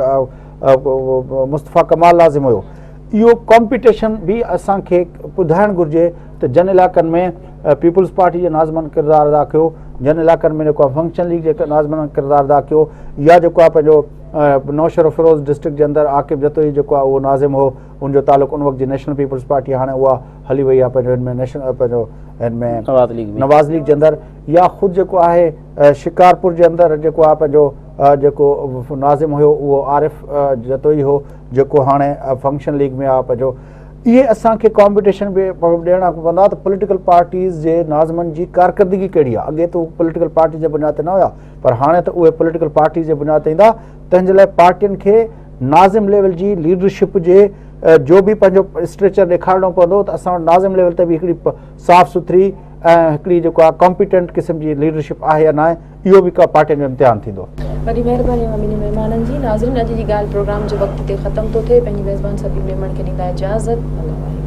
مصطفيٰ ڪمال ناظم هيو اهو ڪمپيٽيشن به اسان کي ٻڌائڻ گهرجي ته جن علائقن ۾ پيپلز پارٽي جي ناظمن ڪردار ادا ڪيو جن علائقن ۾ جيڪو آهي فنڪشن ليگ جي ناظمن ڪردار ادا ڪيو يا جيڪو آهي پنهنجو نوشهروفيروز ڊسٽرڪٽ جي اندر عاقب جتوئي جيڪو آهي اهو ناظم هو ان جو تعلق ان وقت جي نيشنل پيپلز پارٽي هاڻي اها هلي وئي آهي پنهنجو هن ۾ نيشنل پنهنجو هن ۾ نواز ليگ ۾ نواز ليگ جي اندر يا خود جيڪو آهي شڪارپور جي اندر جيڪو آهي پنهنجو جيڪو ناظم هيو اهو عارف جتوئي هو جيڪو هاڻي فنڪشن ليگ ۾ آهي پنهنجو اهي اسان کي ڪامپيٽيشن به ڏيڻا پوندا ته پوليٽيڪل پارٽيز جي ناظمن جي ڪارڪردگي ڪهڙي آهي اڳي ته پوليٽيڪل پارٽي جي بنياد تي نه هيا پر هاڻي ته اهي پوليٽيڪل پارٽيز جي بنياد تي ايندا تنهن جي لاء پارٽين کي ناظم ليول جي ليڊرشپ جي جو به پنهنجو اسٽريچر ڏيکارڻو پوندو ته اسان وٽ ناظم ليول تي به هڪڙي صاف سٿري ۽ هڪڙي جيڪو آهي ڪامپيٽنٽ قسم جي ليڊرشپ آهي يا ناهي اهو به ڪا پارٽين جو امتحان ٿيندو. وڏي مهرباني اوهان ٻنهي مهمانن جي. ناظرين اڄ جي ڳالهه پروگرام جو وقت هتي ختم ٿو ٿئي پنهنجي ميزبان سبيل ميمڻ کي ڏيندا اجازت الله واهي.